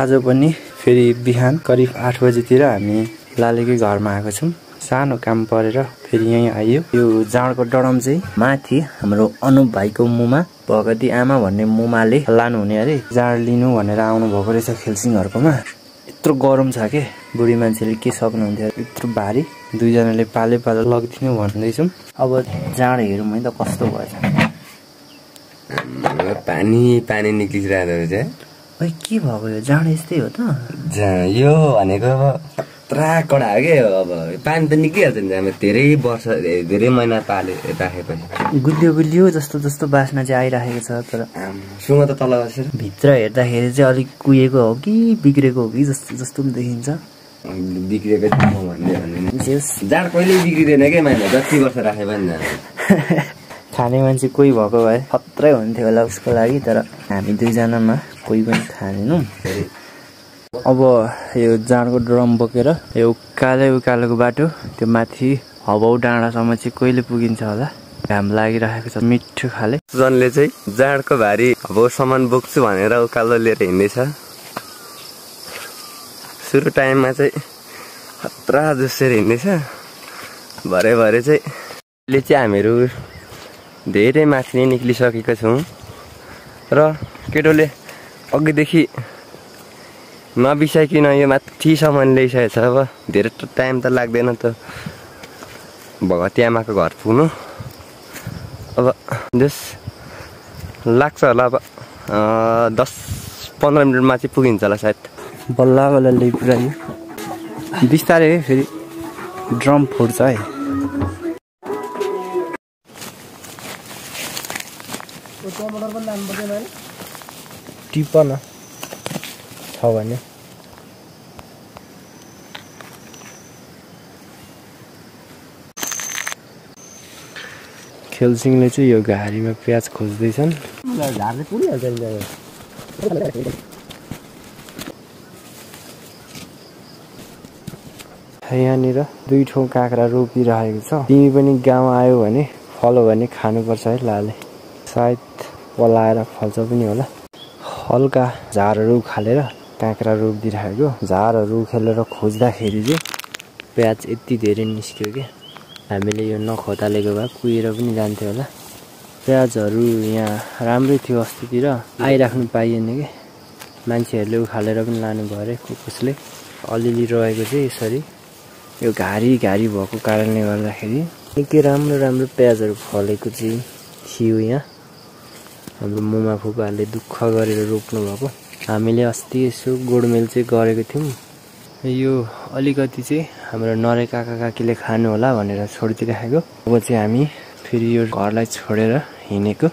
आज पनि फेरि बिहान करिब 8 बजेतिर हामी लालेकै घरमा आएको छौं। सानो काम परेर फेरि यही आइयो। यो जाँडको डरम चाहिँ माथि हाम्रो अनुप भाइको मुमा भगती आमा भन्ने मुमाले लानु हुने अरे। जाँड लिनु भनेर आउनु भएको रहेछ खेलसिङहरुकोमा। यत्रो गरम छ के बुढी मान्छेले के सक्नुहुन्थ्यो यत्रो भारी। दुईजनाले पाले लगिदिनु भन्दैछौं। अब जाँड हेरौँ है त कस्तो भएछ। पानी निक्लिरहेको रहेछ। ओइ के भएको यो जाँड यस्तै हो त? यो भनेको अब पुरा कडा हो के। अब पानी त निक्लिहाल्छ नि। हामी धेरै वर्ष धेरै महिना पाले राखेपछि गुलियो जस्तो बास्ना चाहिँ आइराखेको छ। तर सुँग त तल बसेर भित्र हेर्दाखेरि चाहिँ अलिक कुहिएको हो कि बिग्रेको हो कि जस्तो पनि देखिन्छ। बिग्रेको भन्ने जाँड कहिले बिग्रिँदैन के मान्छे जति वर्ष राखे पनि खाने मान्छे कोही भएको भए खत्रै हुन्थ्यो होला उसको लागि। तर हामी दुईजनामा कोही पनि खानेनौँ। अब यो जाँडको ड्रम बोकेर यो उकालोको बाटो त्यो माथि हबाउ डाँडासम्म चाहिँ कहिले पुगिन्छ होला। घाम लागिरहेको छ मिठो खाले। जनले चाहिँ जाँडको भारी हबाउ सामान बोक्छु भनेर उकालो लिएर हिँड्दैछ। सुरु टाइममा चाहिँ खतरा जसरी हिँड्दैछ। भरे चाहिँ अहिले चाहिँ हामीहरू धेरै माथि नै निक्लिसकेका छौँ र केटोले अघिदेखि नबिसाइकन यो माथिसम्म ल्याइसकेको छ। अब धेरै टाइम त लाग्दैन त भगती आमाको घर पुग्नु। अब जस लाग्छ होला अब 10-15 मिनटमा चाहिँ पुगिन्छ होला सायद। बल्ल ल्याइ पुऱ्यायो बिस्तारै फेरि ड्रम फुट्छ है। टिपन छ भने खेलसिङले चाहिँ यो घारीमा प्याज खोज्दैछन्। यहाँनिर 2 ठाउँ काँक्रा रोपिरहेको छ। तिमी पनि गाउँ आयो भने फल्यो भने खानुपर्छ है लाले। सायद पलाएर फल्छ पनि होला। हल्का झारहरू उखालेर काँक्रा रोपिदिरहेको। झारहरू उखेलेर खोज्दाखेरि चाहिँ प्याज यति धेरै निस्क्यो कि हामीले यो नखोतालेको भए कुहिएर पनि जान्थ्यो होला। प्याजहरू यहाँ राम्रै थियो अस्तितिर आइराख्नु पाइएन कि मान्छेहरूले उखालेर पनि लानु भयो अरे कसले। अलिअलि रहेको चाहिँ यसरी यो घारी भएको कारणले गर्दाखेरि निकै राम्रो प्याजहरू फलेको चाहिँ थियो। यहाँ हाम्रो मुमा फुपाहरूले दुःख गरेर रोप्नु भएको। हामीले अस्ति यसो गोडमेल चाहिँ गरेको थियौँ। यो अलिकति चाहिँ हाम्रो नरे काकाकाकीले खानु होला भनेर छोडिदिइराखेको। अब चाहिँ हामी फेरि यो घरलाई छोडेर हिँडेको।